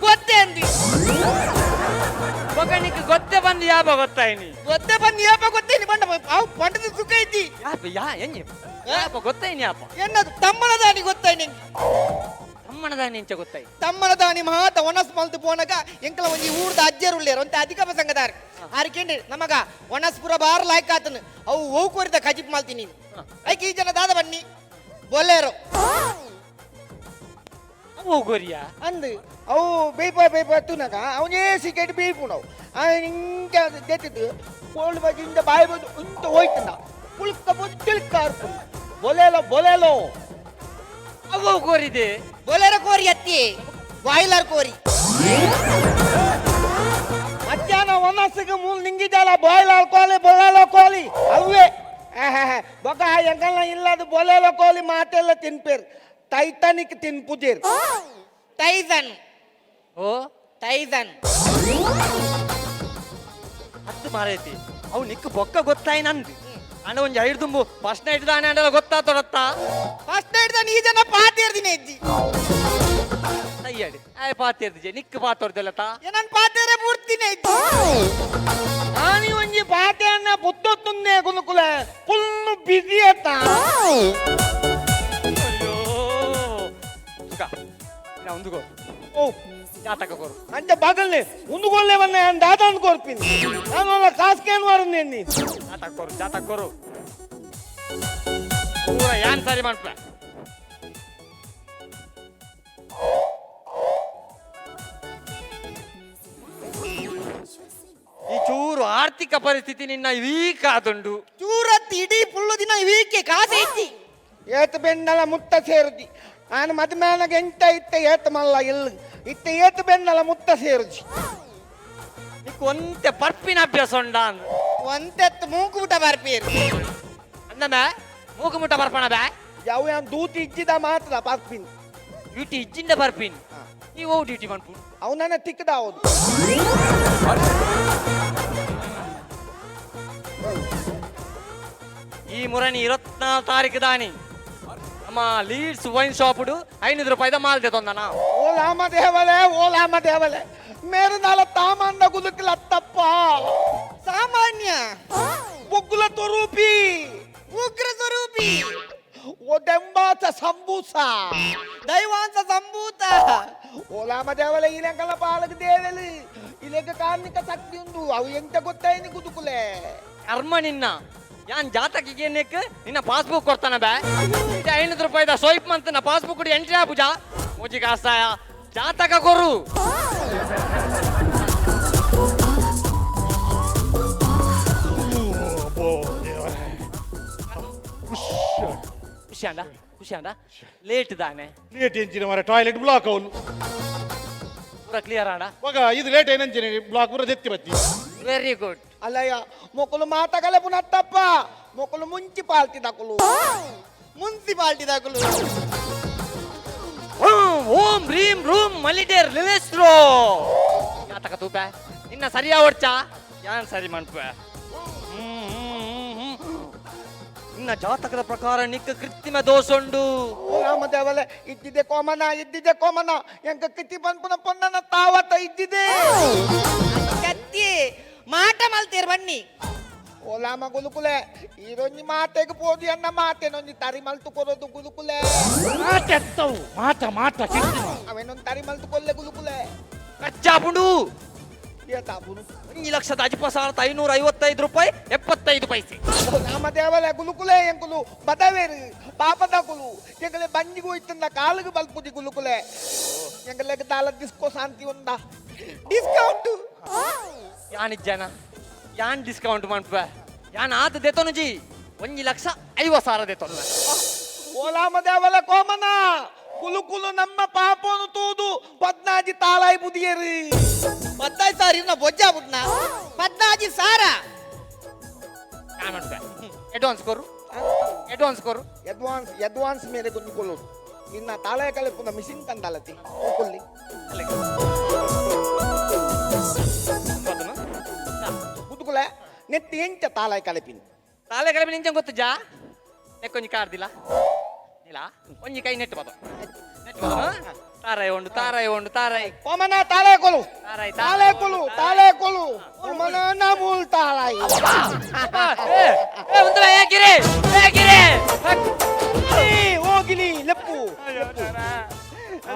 ಗೊತ್ತೇ ಅಂದಿ. ಬೊಕ್ಕ ಗೊತ್ತೆ ಬಂದು ಯಾಪ ಗೊತ್ತಾಯ್ನಿ? ಗೊತ್ತೇ ಬಂದು ಯಾಪ ಗೊತ್ತೇನಿ ಬಂಡ ಅವು ಪಂಡದ ಸುಖ ಐತಿ. ಯಾಪ ಯಾ ಎಂಜಿ ಯಾಪ ಗೊತ್ತಾಯ್ನಿ ಯಾಪ? ಎನ್ನದು ತಮ್ಮನ ದಾನಿ ಗೊತ್ತಾಯ್ನಿ. ತಮ್ಮನ ದಾನಿ ಎಂಚ ಗೊತ್ತಾಯ್? ತಮ್ಮನ ದಾನಿ ಮಹಾತ ಒಣಸ್ ಮಲ್ತು ಪೋನಗ ಎಂಕಲ ಒಂಜಿ ಊರ್ದ ಅಜ್ಜರು ಉಳ್ಳೇರು ಒಂತೆ ಅಧಿಕ ಸಂಘದಾರ ಆರಿಕೆಂಡಿ ನಮಗ ಒಣಸ್ಪುರ ಬಾರ್ ಲಾಯ್ಕ್ ಆತನು ಅವು ಓ ಕೋರಿದ ಕಜಿಪ್ ಮಲ್ತೀನಿ ಐಕ್ ಈ ಜನ ದಾದ ಬನ್ನಿ ಬೊಲ್ಲೇರು ಅವು ಗೊರಿಯ ಅಂದು ಅವು ಬೇಪ ಬೇಪ ತುನಗ ಅವನೇ ಸಿಕೆಟ್ ಬೇಪುನವು ಹಿಂಗೆ ದೆತ್ತಿದ್ದು ಕೋಲ್ಡ್ ಬಾಜಿ ಇಂದ ಬಾಯಿ ಬಂದು ಇಂತ ಹೋಯ್ತನ ಪುಳ್ಕ ಬಂದು ತಿಳ್ಕ ಅರ್ಪುಂಡು ಬೊಲೆಲೋ ಬೊಲೆಲೋ. ಅವು ಕೋರಿದೆ ಬೊಲೆರ ಕೋರಿ ಅತ್ತಿ ಬಾಯ್ಲರ್ ಕೋರಿ. ಮಧ್ಯಾಹ್ನ ಒನಸ್ಸಿಗೆ ಮೂಲ ನಿಂಗಿಜಾಲ ಬಾಯ್ಲರ್ ಕೋಳಿ ಬೊಲೆಲೋ ಕೋಳಿ ಅವೇ ಬೊಕ್ಕ ಎಂಕಲ್ಲ ಇಲ್ಲದು ಬೊಲೆಲೋ ಕೋಳಿ ಮಾತೆಲ್ಲ ತಿನ್ಪೇರು ಟೈಟಾನಿಕ್ ತಿನ್ಪುಜೇರು. ಟೈಸನ್. ಓ ಟೈಸನ್ ಹತ್ತು ಮಾರೈತಿ ಅವು ನಿಕ್ಕು ಬೊಕ್ಕ ಗೊತ್ತಾಯ್ ನಂದು ಅಣ್ಣ ಒಂಜಿ ಐದು ದುಂಬು ಫಸ್ಟ್ ನೈಟ್ ದಾನೆ ಅಂಡಲ ಗೊತ್ತಾತೊಡತ್ತ. ಫಸ್ಟ್ ನೈಟ್ ದಾನಿ ಈ ಜನ ಪಾತಿರ್ದಿನಿ ಅಜ್ಜಿ. ಅಯ್ಯಡಿ ಆಯ್ ಪಾತಿರ್ದಿಜೆ ನಿಕ್ಕು ಪಾತೊರ್ದೆಲ್ಲ ತಾ. ಏನನ್ ಪಾತೇರೆ ಮೂರ್ತಿನೇ ಅಜ್ಜಿ. ಆನಿ ಒಂಜಿ ಪಾತೆಯನ್ನ ಪುತ್ತೊತ್ತುಂದೆ ಕುನುಕುಲ ಫುಲ್ ಬಿಸಿ ಅತ್ತ. ಅಯ್ಯೋ ಸುಖ ನಾ ಒಂದುಗೋ ಓ ಜಾತಕ ಕೊರು. ಅಂಚ ಬಗಲ್ನೆ ಉಂದುಗೊಲ್ಲೆ ಬನ್ನ ನಾನು ದಾದಾನ್ ಕೊರ್ಪಿನಿ ನಾನು ಕಾಸ್ಕೇನ್ ವಾರನ್ನಿ. ಜಾತಕ ಕೊರು ಜಾತಕ ಕೊರು ಪೂರ ಯಾನ್ ಸರಿ ಮಾಡ್ಪ. ಆರ್ಥಿಕ ಪರಿಸ್ಥಿತಿ ನಿನ್ನ ವೀಕ್ ಆದುಂಡು. ಚೂರತ್ ಇಡೀ ಪುಲ್ಲು ದಿನ ವೀಕೆ ಕಾಸೆ ಇಜ್ಜಿ. ಏತ್ ಬೆನ್ನಲ ಮುತ್ತ ಸೇರುಜಿ. ಆನ ಮದ್ಮೇನಗ ಎಂತ ಇತ್ತ ಏತ್ ಮಲ್ಲ ಇಲ್ಲ ಇತ್ತ ಏತ್ ಬೆನ್ನಲ ಮುತ್ತ ಸೇರುಜಿ. ನಿಕ್ ಒಂತೆ ಪರ್ಪಿನ ಅಭ್ಯಾಸ ಉಂಡ. ಒಂತೆತ್ತು ಮೂಕು ಊಟ ಬರ್ಪೀರು. ಅಂದಮೆ ಮೂಗು ಮುಟ್ಟ ಬರ್ಪಣ ಬೇ. ಯಾವ ಯಾನ್ ದೂತಿ ಇಜ್ಜಿದ ಮಾತ್ರ ಪರ್ಪಿನ್. ಡ್ಯೂಟಿ ಇಜ್ಜಿಂದ ಬರ್ಪಿನ್. ನೀವು ಓ ಡ್ಯೂಟಿ ಮನ್ಪು. ಅವನನ್ನ ತಿಕ್ಕದ ಹೌದು. ಈ ಮುರಣಿ 24 ತಾರೀಕು ದಾನಿ ನಮ್ಮ ಲೀಡ್ಸ್ ವೈನ್ ಶಾಪ್ಡು 500 ರೂಪಾಯಿದ ಮಾಲ್ದೆ ತೊಂದನ. ಓ ಲಾಮ ದೇವಲೆ, ಓ ಲಾಮ ದೇವಲೆ, ಮೇರು ನಾಲ ತಾಮಂದ ಗುದುಕಲ ತಪ್ಪ. ಸಾಮಾನ್ಯ ಬೊಗ್ಗುಲ ತೊರೂಪಿ, ಉಗ್ರ ಸ್ವರೂಪಿ, ಓ ದೆಂಬಾತ ಸಂಬೂಸ, ದೈವಾಂಶ ಸಂಭೂತ. ಓ ಲಾಮ ದೇವಲೆ, ಇಲೆಂಕಲ ಪಾಲಕ ದೇವಲಿ ಇಲೆಗ ಕಾರ್ಣಿಕ ಶಕ್ತಿ ಉಂಡು. ಅವು ಎಂತ ಗೊತ್ತಾಯಿನಿ ಗುದುಕುಲೆ. ಕರ್ಮ ನಿನ್ನ ಯಾನ್ ಜಾತಕಿಗೆ ನೆಕ್ ನಿನ್ನ ಪಾಸ್ಬುಕ್ ಕೊಡ್ತಾನ ಬೇ. 500 ರೂಪಾಯಿದ ಸ್ವೈಪ್ ಮಂತನ ಪಾಸ್ಬುಕ್ ಎಂಟ್ರಿ ಆಪುಜ ಮೋಜಿ ಕಾಸಾಯ ಜಾತಕ ಕೊರು. ಖುಷಿ ಖುಷಿ ಲೇಟ್ ದಾನೆ. ಲೇಟ್ ಎಂಚಿನ ಮಾರ, ಟಾಯ್ಲೆಟ್ ಬ್ಲಾಕ್ ಅವನು. ಪೂರ ಕ್ಲಿಯರ್ ಆಂಡ. ಮಗ ಇದು ಲೇಟ್ ಏನಂಚಿನ ಬ್ಲಾಕ್ ಪೂರ ದೆತ್ತಿ ಬತ್ತಿ. Very good. ಅಲ್ಲಯ್ಯ, ಮೊಕಲು ಮಾತಗಲೆ ಪುನತ್ತಪ್ಪ ಮೊಕಲು ಮುಂಚಿ ಪಾಲ್ತಿ ದಕುಲು. ಮುನ್ಸಿಪಾಲ್ಟಿ ದಾಕುಲು. ಓಂ ರೀಂ ರೂಮ್ ಮಲಿಡೇರ್ ಲಿಲೆಸ್ರೋ ಜಾತಕ ತೂಪೆ ನಿನ್ನ ಸರಿಯಾ ಒಡ್ಚಾ ಯಾನ್ ಸರಿ ಮನ್ಪೆ. ನಿನ್ನ ಜಾತಕದ ಪ್ರಕಾರ ನಿಕ್ಕ ಕೃತ್ರಿಮ ದೋಷುಂಡು. ಓ ರಾಮ ದೇವಲೆ, ಇದ್ದಿದೆ ಕೋಮನ, ಇದ್ದಿದೆ ಕೋಮನ, ಎಂಕ ಕಿತಿ ಪನ್ಪುನ ಪೊನ್ನನ ತಾವತ ಇದ್ದಿದೆ. ಕತ್ತಿ ಮಾಟ ಮಲ್ತೇರ್ ಬನ್ನಿ. ಓ ಲಾಮ ಗುಲುಕುಲೆ, ಈರೊಂಜಿ ಮಾತೆಗ್ ಪೋದು ಎನ್ನ ಮಾತೆನೊಂಜಿ ತರಿ ಮಲ್ತು ಕೊರೋದು ಗುಲುಕುಲೆ. ಮಾತ ಎತ್ತವು ಮಾತ ಮಾತ ಕಿರ್ತಿಮ. ಅವೇನೊಂದು ತರಿ ಮಲ್ತು ಕೊಲ್ಲೆ ಗುಲುಕುಲೆ. ಕಚ್ಚಾಪುಂಡು. ಏತಾಪುನು? 1,05,555 ರೂಪಾಯಿ 75 ಪೈಸೆ. ಓ ರಾಮ ದೇವಲೆ ಗುಲುಕುಲೆ, ಎಂಕುಲು ಬದವೇರು ಪಾಪದಕುಲು, ಎಂಕಲೆ ಬಂಜಿಗೆ ಹೋಯ್ತಂದ ಕಾಲಿಗೆ ಬಲ್ಪುಜಿ ಗುಲುಕುಲೆ. ಎಂಕಲೆಗ್ ದಾಲ ಡಿಸ್ಕೋ ಶಾಂತಿ ಉಂದ? ಡಿಸ್ಕೌಂಟ್. ಯಾನಿಜ್ಜನ ಯಾನ್ ಡಿಸ್ಕೌಂಟ್ ಮನ್ಪೆ ಯಾನ್ ಆತ ದೆತೊನುಜಿ 1,50,000 ದೆತೊನು. ಓ ರಾಮ ದೇವಲ ಕೋಮನ ಕುಲು ನಮ್ಮ ಪಾಪನು ತೂದು ಪದ್ನಾಜಿ ತಾಳಾಯಿ ಬುದಿಯರು. 15 ಸಾವಿರ ಇನ್ನ ಬೊಜ್ಜಾ ಬಿಟ್ನ 14 ಸಾವಿರ. ಯಾನ್ ಮನ್ಪೆ ಅಡ್ವಾನ್ಸ್ ಕೊರು, ಅಡ್ವಾನ್ಸ್ ಕೊರು. ಅಡ್ವಾನ್ಸ್ ಅಡ್ವಾನ್ಸ್ ಮೇರೆ ಕುಂದ್ಕೊಳ್ಳೋದು ಇನ್ನ ತಾಳಾಯ ಕಲೆಪುನ ಮಿಷಿನ್ ಕಂದಾಲತಿ ಕೊಲ್ಲಿ. ಕುದುಕುಲೆ ನೆತ್ತಿ ಎಂಚ ತಾಳಾಯ ಕಲೆಪಿನ? ತಾಳೆ ಕಲೆಪಿನ ಇಂಚ ಗೊತ್ತುಜಾ? ನೆಕ್ಕೊಂಜಿ ಕಾರ್ದಿಲ್ಲ ಇಲ್ಲ ಒಂಜಿ ಕೈ ನೆಟ್ಟು ಬದ ನೆಟ್ಟು ಬದ ತಾರಾಯಿ ಉಂಡು ತಾರಾಯಿ ಉಂಡು ತಾರಾಯಿ. ಕೋಮನ ತಾಳೆ ಕೊಲು. ತಾರಾಯಿ. ತಾಳೆ ಕೊಲು, ತಾಳೆ ಕೊಲು ಕೋಮನ ನಮೂಲ್ ತಾಳಾಯಿ. ಗಿರಿ ಗಿರಿ. ಹೋಗಿಲಿ ಲೆಪ್ಪು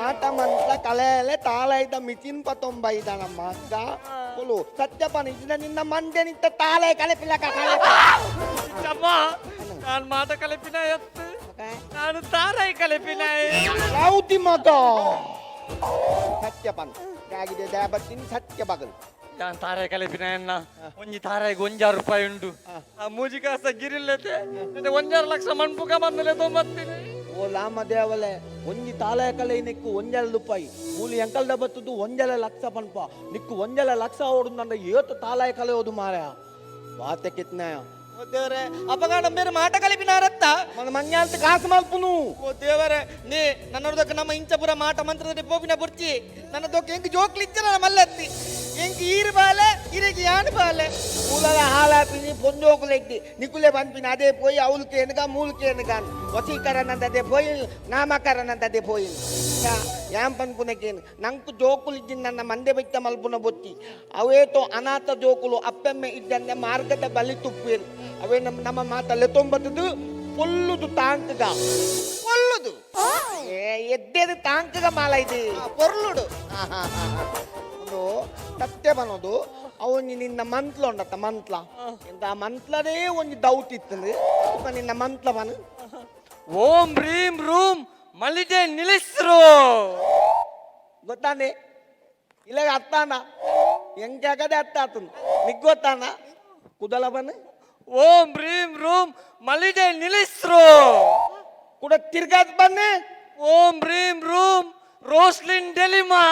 ಆಟ ಮಂತ್ರ ಕಲೆಲೆ ತಾಳೈದ ಮಿಚಿನ್ ಪತೊಂಬೈದ ನಮ್ಮ ಅಕ್ಕ ಕೊಲು ಸತ್ಯಪನ ಇದ್ದ ನಿನ್ನ ಮಂದೆ ನಿಂತ ತಾಳೆ ಕಲೆಪಿಲ್ಲ. ಚಮ್ಮ ನಾನು ಮಾತ ಕಲೆಪಿನ ಎತ್ತು ನಾನು ತಾರಾಯಿ ಕಲೆಪಿನ. ಯಾವ್ದಿ ಮಗ ಸತ್ಯಪನ ಆಗಿದೆ ದ್ಯಾಬತ್ತಿನ ಸತ್ಯ ಬಗಲು. ನಾನು ತಾರಾಯಿ ಕಲೆಪಿನ ಎನ್ನ ಒಂಜಿ ತಾರಾಯಿಗೆ 1 ರೂಪಾಯಿ ಉಂಡು. ಆ ಮೂಜಿ ಕಾಸ ಗಿರಿಲ್ಲತೆ 1.5 ಲಕ್ಷ ಮನ್ಪುಕ ಬಂದಲೆ ತೊಂಬತ್ತೀನಿ. ಓ ಲಾಮ ದೇವಲೆ, ಒಂಜಿ ತಾಳೆ ಕಲೆ ನಿಕ್ಕು 1.5 ರೂಪಾಯಿ ಮೂಲಿ ಎಂಕಲ್ದ ಬತ್ತದು 1.5 ಲಕ್ಷ ಪನ್ಪ ನಿಕ್ಕು 1.5 ಲಕ್ಷ ಓಡು ನನ್ನ ಏತು ತಾಲಾಯ ಕಲೆ ಓದು ಮಾರಾಯ ವಾತೆ ಕಿತ್ನಾಯ. ಓ ದೇವರೇ, ಅಪಗಾಣ ಮೇರೆ ಮಾಟ ಕಲಿಪಿನಾರತ್ತ. మన ಮಂಗ್ಯಾಂತ ಕಾಸು ಮಲ್ಪುನು. ಓ ದೇವರೇ, ನೇ ನನ್ನೊಡದಕ್ಕ ನಮ್ಮ ಇಂಚಪುರ ಮಾಟ ಮಂತ್ರದಲ್ಲಿ ಪೋಪಿನ ಬುರ್ಚಿ ನನ್ನ ದೊಕ್ಕ ಎಂಕ್ ಜೋಕ್ಲಿಚ್ಚರ ಮಲ್ಲತ್ತಿ ಎಂಕ್ ಈರು ಬಾಲೆ ಇರಿಗೆ ಯಾನು ಬಾಲೆ. ಮೂಲದ ಹಾಲಾಪಿನಿ ಪೊಂಜೋಕುಲೆಗ್ದಿ ನಿಕುಲೆ ಪನ್ಪಿನ ಅದೇ ಪೋಯಿ ಅವಲ್ಕೆ ಎನಗ ಮೂಲ್ಕೆ ಎನಗ ವಸೀಕರಣಂತದೇ ಪೋಯಿ ನಾಮಕರಣಂತದೇ ಪೋಯಿ ಯಾಂ ಪನ್ಪುನಕೇನು ನಂಕು ಜೋಕುಲು ಇದ್ದಿನ ನನ್ನ ಮಂದೆ ಬೆಚ್ಚ ಮಲ್ಪುನ ಬೊತ್ತಿ ಅವೇತೋ ಅನಾಥ ಜೋಕುಲು ಅಪ್ಪೆಮ್ಮೆ ಇದ್ದಂದೆ ಮಾರ್ಗದ ಬಲಿ ತುಪ್ಪೇರು ಅವೇ ನಮ್ಮ ನಮ್ಮ ಮಾತಲ್ಲೆ ತೊಂಬತ್ತದು ಪೊಲ್ಲುದು ತಾಂಕಗ. ಪೊಲ್ಲುದು. ಏ ಎದ್ದೆದು ತಾಂಕಗ ಮಾಲ ಇದು. ಪೊರ್ಲುಡು. ಒಂದು ಸತ್ಯ ಬನ್ನೋದು ಅವನು ನಿನ್ನ ಮಂತ್ಲ ಉಂಡತ್ತ ಮಂತ್ಲ ಎಂತ ಆ ಮಂತ್ಲದೇ ಒಂಜಿ ದೌತ್ ಇತ್ತಂದು ಉಪ ನಿನ್ನ ಮಂತ್ಲ ಬನ್. ಓಂ ರೀಂ ರೂಮ್ ಮಲಿದೆ ನಿಲ್ಲಿಸ್ರು. ಗೊತ್ತಾನೆ ಇಲ್ಲ ಅತ್ತಾನ ಹೆಂಗಾಗದೆ ಅತ್ತ ಆತನು ನಿಗ್ ಗೊತ್ತಾನ. ಕುದಲ ಬನ್ನ. ಓಂ ಬ್ರೀಂ ರೂಮ್ ಮಲಿಡೆ ನಿಲ್ಲಿಸ್ರು. ಕುಡ ತಿರ್ಗಾದ್ ಬನ್ನಿ. ಓಂ ಬ್ರೀಂ ರೂಮ್ ರೋಸ್ಲಿನ್ ಡೆಲಿಮಾ.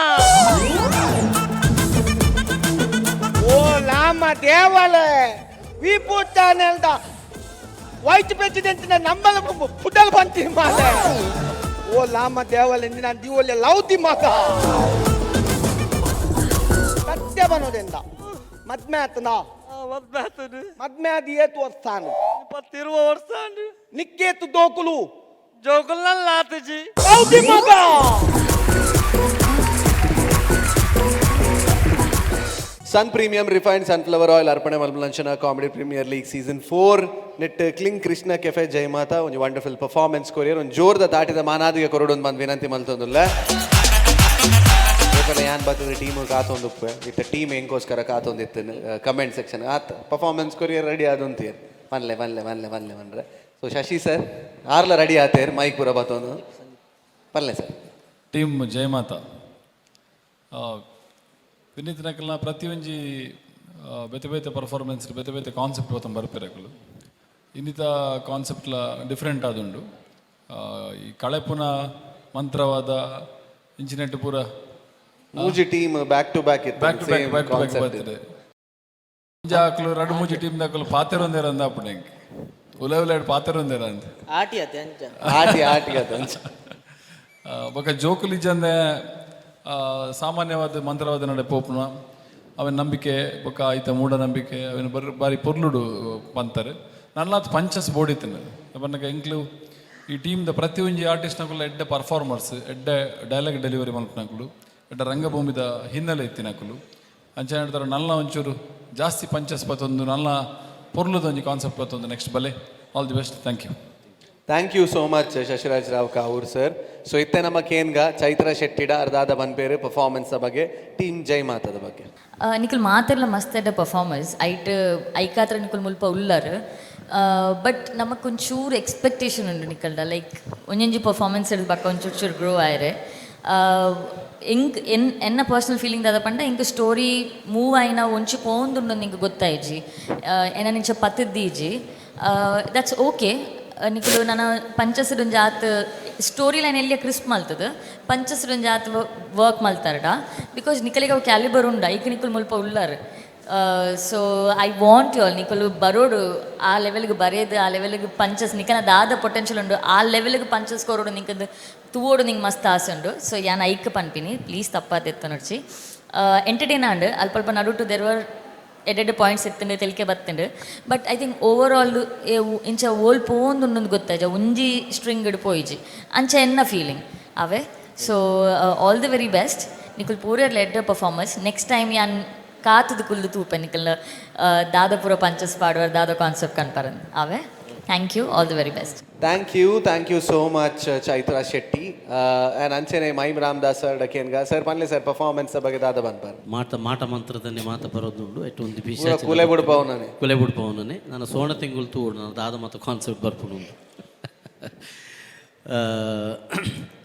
ಓ ಲಾಮ ದೇವಲೆ, ವಿಪು ಚಾನೆಲ್ the vice president ನಂಬಲ ಪುಟಲ್ ಬಂತಿ ಮಾಲೆ. ಓ ಲಾಮ ದೇವಲೆ, ನಿನ್ನ ದಿವಲೆ ಲೌದಿ ಮಗ. ಸತ್ಯ ಬನ್ನೋದೆಂದ ಮದ್ಮೆ ಆತನ? ಮದ್ವೆ ಆತನು. ಮದ್ಮೆ ಆದ ಏತು ವರ್ಷಾನು? 20 ವರ್ಷ. ನಿಕ್ಕೇತು ದೋಕುಲು? ಜೋಕುಲ್ನಲ್ಲ ಆತಜಿ. ಲೌದಿ ಮಗ. Sun premium refined sunflower oil ಅರ್ಪಣೆ ಮಲ್ಪಲಂಚನ comedy premier league season 4 net cling Krishna cafe Jayamata ಒಂದು ವಂಡರ್ಫುಲ್ ಪರ್ಫಾರ್ಮೆನ್ಸ್ ಕೊರಿಯರ್. ಒಂದು ಜೋರ್ದ ದಾಟಿದ ಮಾನಾದಿಗೆ ಕೊರಡೊಂದು ಬಂದು ವಿನಂತಿ ಮಲ್ತೊಂದುಲ್ಲ. ಏಪಲ ಯಾನ್ ಬರ್ತದೆ ಟೀಮ್ ಕಾತೊಂದು ಉಪ್ಪೆ ಇತ್ತ ಟೀಮ್ ಹೆಂಗೋಸ್ಕರ ಕಾತೊಂದಿತ್ತು ಕಮೆಂಟ್ ಸೆಕ್ಷನ್ ಆತ ಪರ್ಫಾರ್ಮೆನ್ಸ್ ಕೊರಿಯರ್ ರೆಡಿ ಆದೊಂತೀರ್. ಮನ್ಲೆ ಮನ್ಲೆ ಮನ್ಲೆ ಮನ್ಲೆ ಮನ್ರೆ. ಸೊ ಶಶಿ ಸರ್ ಆರ್ಲ ರೆಡಿ ಆತೇರ್, ಮೈಕ್ ಪೂರ ಬತ್ತೊಂದು ಪಲ್ಲೆ ಸರ್. ಟೀಮ್ ಜಯಮಾತಾ, ವಿನೀತ್ ನಕಲ್ನ ಪ್ರತಿಯೊಂಜಿ ಬೇತೆ ಬೇತೆ ಪರ್ಫಾರ್ಮೆನ್ಸ್, ಬೇತೆ ಬೇತೆ ಕಾನ್ಸೆಪ್ಟ್ ಬತ್ತೊಂದು ಬರ್ಪಿರಕುಲು. ಇನ್ನಿತ ಕಾನ್ಸೆಪ್ಟ್ಲ ಡಿಫ್ರೆಂಟ್ ಆದುಂಡು. ಈ ಕಳೆಪುನ ಮಂತ್ರವಾದ ಇಂಚಿನೆಟ್ ಪೂರ. ಮೂಜಿ ಟೀಮ್ ಬ್ಯಾಕ್ ಟು ಬ್ಯಾಕ್ ಇತ್ತು. Back to back, back to back ಬರ್ತದೆ. ಆಕ್ಲು ರಡು ಮೂಜಿ ಟೀಮ್ ದಾಕಲು ಪಾತೆರೊಂದೇರ ಅಂದ ಅಪ್ಪಣೆ ಉಲೆ ಉಲೆ ಪಾತೆರೊಂದೇರ ಅಂತ. ಆಟಿ ಅತ್ತೆ ಅಂಚ. ಆಟಿ ಆಟಿ ಅದು. ಬೊಕ ಜೋಕುಲಿಜಂದೆ ಸಾಮಾನ್ಯವಾದ ಮಂತ್ರವಾದ ನಡೆ ಪೋಪುನ ಅವನ ನಂಬಿಕೆ ಬೊಕ ಐತ ಮೂಢನಂಬಿಕೆ ಅವನ ಬರ್ ಬಾರಿ ಪೊರ್ಲುಡು ಪಂತಾರೆ. ನಲ್ಲಾತ್ ಪಂಚಸ್ ಬೋಡಿತ್ತನು ಬನ್ನಗ ಎಂಕ್ಲು ಈ ಟೀಮ್ದ ಪ್ರತಿಯೊಂಜಿ ಆರ್ಟಿಸ್ಟ್ನಕುಲು ಎಡ್ಡೆ ಪರ್ಫಾರ್ಮರ್ಸ್, ಎಡ್ಡೆ ಡೈಲಾಗ್ ಡೆಲಿವರಿ ಮಲ್ಪನಕುಲು, ಎಡ್ಡೆ ರಂಗಭೂಮಿದ ಹಿನ್ನೆಲೆ ಇತ್ತಿನಕುಲು. ಅಂಚ ಹೇಳ್ತಾರೆ ನಲ್ಲ ಒಂಚೂರು ಜಾಸ್ತಿ ಪಂಚಸ್ ಪತ್ತೊಂದು ನಲ್ಲ ಪೊರ್ಲುದ ಒಂಜಿ ಕಾನ್ಸೆಪ್ಟ್ ಪತ್ತೊಂದು ನೆಕ್ಸ್ಟ್ ಬಲೆ. All the best, thank you. Thank you so much Shashiraj Rao Kavoor sir. So ಇತ್ತೆ ನಮ್ಮ ಕೇನ್ಗ ಚೈತ್ರ ಶೆಟ್ಟಿಡ ಅರ್ದಾದ ಬನ್ಪೇರು ಪರ್ಫಾರ್ಮೆನ್ಸ್ ಬಗ್ಗೆ, ಟೀಮ್ ಜೈ ಮಾತದ ಬಗ್ಗೆ. ನಿಕುಲ್ ಮಾತೆರ್ಲ ಮಸ್ತ್ ಎಡ್ಡೆ ಪರ್ಫಾರ್ಮರ್ಸ್. ಐಟ್ ಐಕಾತ್ರ ನಿಕುಲ್ ಮುಲ್ಪ ಉಲ್ಲರ್. ಬಟ್ ನಮಕ್ ಒಂಚೂರು ಎಕ್ಸ್ಪೆಕ್ಟೇಷನ್ ಉಂಡು ನಿಕಲ್ಡ. ಲೈಕ್ ಒಂಜೊಂಜಿ ಪರ್ಫಾರ್ಮೆನ್ಸ್ ಹಿಡ್ದು ಬಕ್ಕ ಒಂಚೂರು ಚೂರು ಗ್ರೋ ಆಯರೆ. ಎಂಕ್ ಎನ್ ಎನ್ನ ಪರ್ಸನಲ್ ಫೀಲಿಂಗ್ ದಾದ ಪಂಡ, ಎಂಕ್ ಸ್ಟೋರಿ ಮೂವ್ ಆಯಿನ ಒಂಚಿ ಪೋಂದುಂಡು ನಿಂಗೆ ಗೊತ್ತಾಯ್ಜಿ, ಎನ್ನ ನಿಂಚ ಪತ್ತದ್ದೀಜಿ. That's okay. ನಿಕುಲು ನನ ಪಂಚಸಡ್ ಒಂಜಿ ಆತ್ ಸ್ಟೋರಿ ಲೈನ್ ಎಲ್ಲಿಯ ಕ್ರಿಸ್ಪ್ ಮಲ್ತದ, ಪಂಚಸಡ್ ಒಂಜಿ ಆತ್ ವರ್ಕ್ ಮಲ್ತಾರಡ, because ನಿಕಲಿಗೆ ಅವು ಕ್ಯಾಲಿಬರ್ ಉಂಡ. ಐಕ್ ನಿಕುಲು ಮುಲ್ಪ ಉಲ್ಲಾರ್. ಸೊ I want you all ನಿಕುಲು ಬರೋಡು, ಆ ಲೆವೆಲ್ಗೆ ಬರೇದು, ಆ ಲೆವೆಲ್ಗೆ ಪಂಚಸ್ ನಿಕನ ದಾದ ಪೊಟೆನ್ಷಿಯಲ್ ಉಂಡು, ಆ ಲೆವೆಲ್ಗೆ ಪಂಚಸ್ ಕೊರೋಡು. ನಿಂಕಂದು ತೂವೋಡು ನಿಂಗೆ ಮಸ್ತ್ ಆಸೆ ಉಂಡು. ಸೊ ಯಾನ್ ಐಕ್ ಪನ್ಪಿನಿ, ಪ್ಲೀಸ್ ತಪ್ಪಾದೆತ್ತ ನೋಡ್ಚಿ. ಎಂಟರ್ಟೈನ್ ಆಂಡ್ ಅಲ್ಪ ಅಲ್ಪ ನಡುಟು there were ಎಡೆಡ್ ಪಾಯಿಂಟ್ಸ್ ಇತ್ತಂಡು, ತೆಲಿಕೆ ಬತ್ತಂಡು. But I think over all ಇಂಚ ಓಲ್ ಪೋಂದುಂಡು ಗೊತ್ತಾಯ್ಜ, ಒಂಜಿ ಸ್ಟ್ರಿಂಗ್ ಪೋಯಿಜಿ ಅಂಚ ಎನ್ನ ಫೀಲಿಂಗ್ ಅವೇ. So all the very best. ನಿಕುಲ್ ಪೂರ ಲೆಡ್ ಪರ್ಫಾರ್ಮರ್ಸ್. ನೆಕ್ಸ್ಟ್ ಟೈಮ್ ಯಾನ್ ಕಾತುದು ಕುಲ್ದು ತೂಪೆ, ನಿಕಲ್ನ ದಾದಪುರ ಪಂಚಸ್ ಪಾಡುವ, ದಾದ ಕಾನ್ಸೆಪ್ಟ್ ಕನ್ಪರನ್ ಅವೇ. Thank you, all the very best. Thank you, thank you so much Chaitra Shetty. And ಅಂಚನೆ ಮೈಮ್ ರಾಮದಾಸ್ ಸರ್ ಡಕೇನ್ಗ. ಸರ್ ಪನ್ಲೆ ಸರ್, ಪರ್ಫಾರ್ಮೆನ್ಸ್ ಬಗ್ಗೆ ದಾದ ಬನ್ಪರ್? ಮಾಟ ಮಾಟ ಮಂತ್ರದನ್ನೇ ಮಾತ ಬರೋದುಂಡು ಎಟ್ಟು ಒಂದು. ಪೂರ ಕುಲೆ ಬುಡ್ಪವನನೆ. ಕುಲೆ ಬುಡ್ಪವನನೆ. ನಾನು ಸೋಣ ತಿಂಗಳು ತೂಡು, ನಾನು ದಾದ ಮಾತ ಕಾನ್ಸೆಪ್ಟ್ ಬರ್ಪುಂಡು.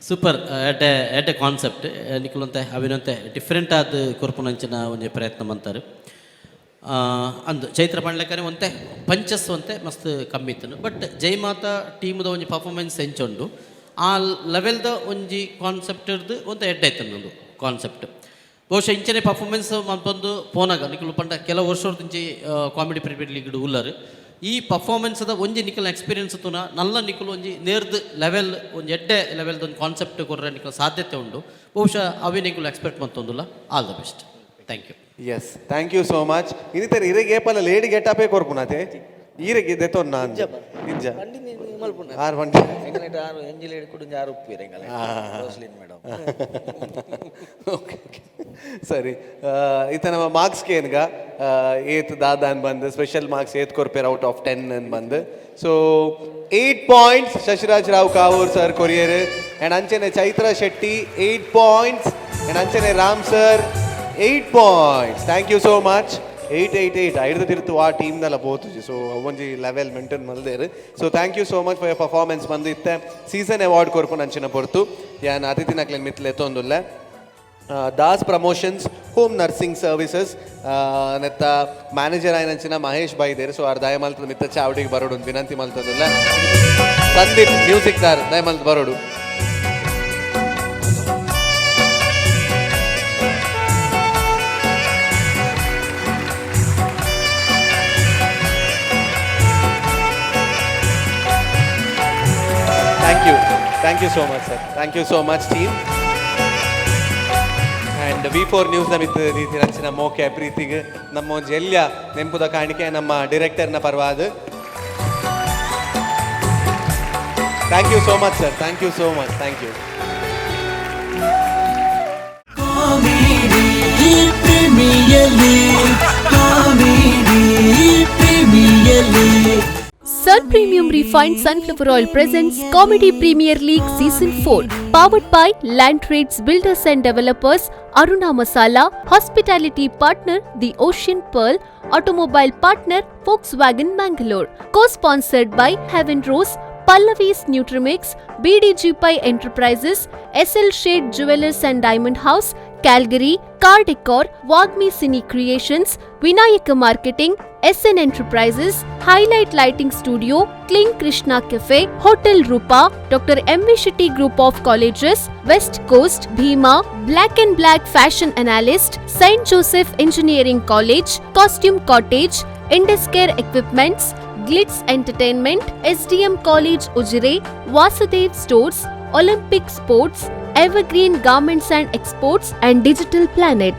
ಸೂಪರ್ ಎಡ್ಡೆ ಎಡ್ಡೆ ಕಾನ್ಸೆಪ್ಟ್. ನಿಕುಲಂತೆ ಅವಿನಂತೆ ಡಿಫ್ರೆಂಟ್ ಆದ ಕೊರ್ಪುನಂಚಿನ ಒಂಜಿ ಪ್ರಯತ್ನ ಮಂತಾರೆ. ಅಂದು ಚೈತ್ರ ಪಂಡ್ಲೆಕ್ಕನೆ ಒಂತೆ ಪಂಚಸ್ ಒಂತೆ ಮಸ್ತ್ ಕಮ್ಮಿ ಇತ್ತು. ಬಟ್ ಜೈಮಾತಾ ಟೀಮ್ದ ಒಂಜಿ ಪರ್ಫಾರ್ಮೆನ್ಸ್ ಎಂಚುಂಡು, ಆ ಲೆವೆಲ್ದ ಒಂಜಿ ಕಾನ್ಸೆಪ್ಟ್ ಇರ್ದು ಒಂತೆ ಎಡ್ಡೆ ಇತ್ತು ಕಾನ್ಸೆಪ್ಟ್. ಬಹುಶಃ ಇಂಚನೆ ಪರ್ಫಾರ್ಮೆನ್ಸ್ ಮಲ್ಪೊಂದು ಪೋನಾಗ ನಿಕುಲು ಪಂಡ ಕೆಲವು ವರ್ಷದಿಂಚಿ ಕಾಮಿಡಿ ಪ್ರೀಮಿಯರ್ ಲೀಗ್ ಉಲ್ಲರ್. ಈ ಪರ್ಫಾರ್ಮೆನ್ಸ್ದ ಒಂಜಿ ನಿಕಲ್ನ ಎಕ್ಸ್ಪೀರಿಯನ್ಸ್ ತುನ ನಲ್ಲ ನಿಕುಲು ಒಂಜಿ ನೇರ್ದ್ ಲೆವೆಲ್ ಒಂಜಿ ಎಡ್ಡೆ ಲೆವೆಲ್ದ ಒಂದು ಕಾನ್ಸೆಪ್ಟ್ ಕೊರ್ರೆ ನಿಕಲ್ ಸಾಧ್ಯತೆ ಉಂಡು. ಬಹುಶಃ ಅವೇ ನಿಕುಲು expect ಮಂತೊಂದುಲ್ಲ. All the best, thank you. Yes, thank you so much. ಇನ್ನಿತರ ಇರೆಗೆ ಏಪಲ ಲೇಡಿ ಗೆಟಪೇ ಕೊರ್ಪುನತೆ ಈರೆಗೆ ದೆತೊನ್ನ ಇಂಜ ಆರು ಬಂಡಿ. ಆರು ಎಂಜಿಲ್ ಹಿಡ್ಕೊಂಡು ಆರು ಉಪ್ಪಿರ ರೋಸ್ಲಿನ್ ಮೇಡಮ್. ಓಕೆ, ಸರಿ. ಈತ ನಮ್ಮ ಮಾರ್ಕ್ಸ್ ಏನ್ಗ ಏತ್ ದಾದ ಅನ್ ಬಂದು, ಸ್ಪೆಷಲ್ ಮಾರ್ಕ್ಸ್ ಏತ್ ಕೊರ್ಪೇರ್ ಔಟ್ ಆಫ್ 10 ಅನ್ ಬಂದು. ಸೊ 8 points Shashiraj Rao Kavoor sir courier. And ಅಂಚನೆ ಚೈತ್ರ ಶೆಟ್ಟಿ 8 ಪಾಯಿಂಟ್ಸ್. ಆ್ಯಂಡ್ ಅಂಚನೆ Ram sir 8 points. Thank you so much. 8 8 8 ಐಡ್ದ ತಿರ್ತು ಆ ಟೀಮ್ದಲ್ಲ ಪೋತುಜಿ. ಸೊ ಒಂಜಿ ಲೆವೆಲ್ ಮೇಂಟೈನ್ ಮಲ್ದೇರು. So thank you so much for your performance ಬಂದು. ಇತ್ತೆ ಸೀಸನ್ ಅವಾರ್ಡ್ ಕೊರ್ಪುನ ಅಂಚಿನ ಪೊರ್ತು. ಯಾನ್ ಅತಿಥಿ ನಕ್ಲೆನ್ ಮಿತ್ಲೆ ಎತ್ತೊಂದುಲ್ಲೆ. Das promotions home nursing services ನೆತ್ತ ಮ್ಯಾನೇಜರ್ ಆಯಿನಂಚಿನ ಮಹೇಶ್ ಬೈದೇರ್. ಸೊ ಆರ್ ದಯಮಲ್ತದ ಮಿತ್ತ ಚಾವಡಿಗೆ ಬರೋಡು ವಿನಂತಿ ಮಲ್ತದಲ್ಲ. ಸಂದೀಪ್ ಮ್ಯೂಸಿಕ್ ದಾರ್ ದಯಮಲ್ತ್ ಬರೋಡು. Thank you, thank you so much sir, thank you so much team. And V4 ನ್ಯೂಸ್ನ ಮಿತ್ ರೀತಿ ನಂಚಿನ ಮೋಕೆ ಪ್ರೀತಿಗೆ ನಮ್ಮ ಒಂಜಿ ಎಲ್ಯ ನೆಂಪುದ ಕಾಣಿಕೆ ನಮ್ಮ ಡಿರೆಕ್ಟರ್ನ ಪರವಾದ. Thank you so much sir, thank you so much, thank you. Sun Premium Refined Sunflower Oil presents Comedy Premier League Season 4, powered by Land Trades Builders and Developers, Aruna Masala, Hospitality Partner, The Ocean Pearl, Automobile Partner, Volkswagen Mangalore, co-sponsored by Heaven Rose, Pallavi's Nutrimix, BDG Pai Enterprises, SL Shade Jewelers and Diamond House, Calgary, Car Decor, Wagmi Cine Creations, Vinayaka Marketing, SN Enterprises, Highlight Lighting Studio, Kling Krishna Cafe, Hotel Rupa, Dr. M. V. Shetty Group of Colleges, West Coast, Bhima, Black and Black Fashion Analyst, St. Joseph Engineering College, Costume Cottage, Induscare Equipments, Glitz Entertainment, SDM College Ujire, Vasudev Stores, Olympic Sports, Evergreen Garments and Exports and Digital Planet.